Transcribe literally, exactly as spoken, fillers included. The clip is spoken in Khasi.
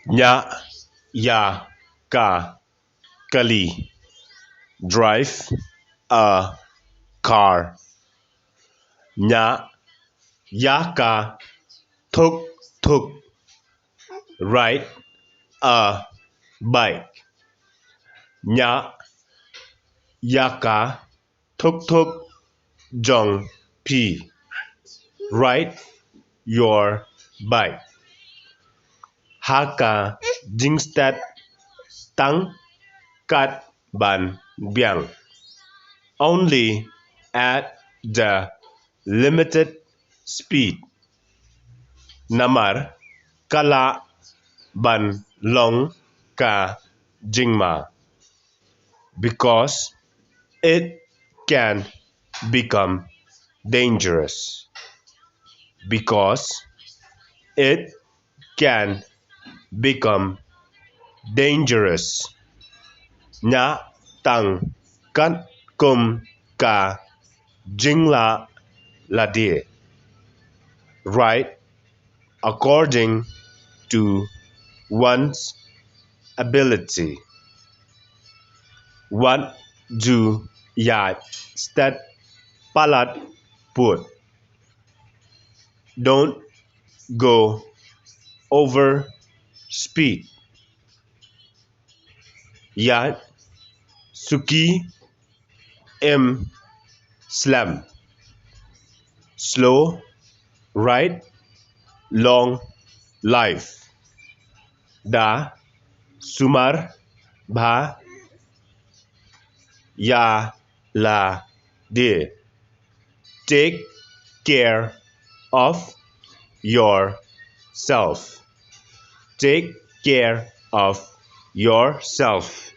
Ñiah ïa ka kali. Drive a car. Ñiah ïa ka thuk thuk. Ride a bike. Ñiah ïa ka thuk thuk jong phi. Ride your bike. Ha ka jingstet tang kat ban biang. Only at the limited speed. Namar ka lah ban long ka jingma. Because it can become dangerous. Because it can become dangerous. Ñiah tang katkum ka jinglah lade. Ride according to one's ability. Wat ju ïaid stet palat pud. Don't go over speed. Ïaid suki, im slem. Slow ride, long life. Da sumar bha ïa lade. Take care of yourself. Take care of yourself.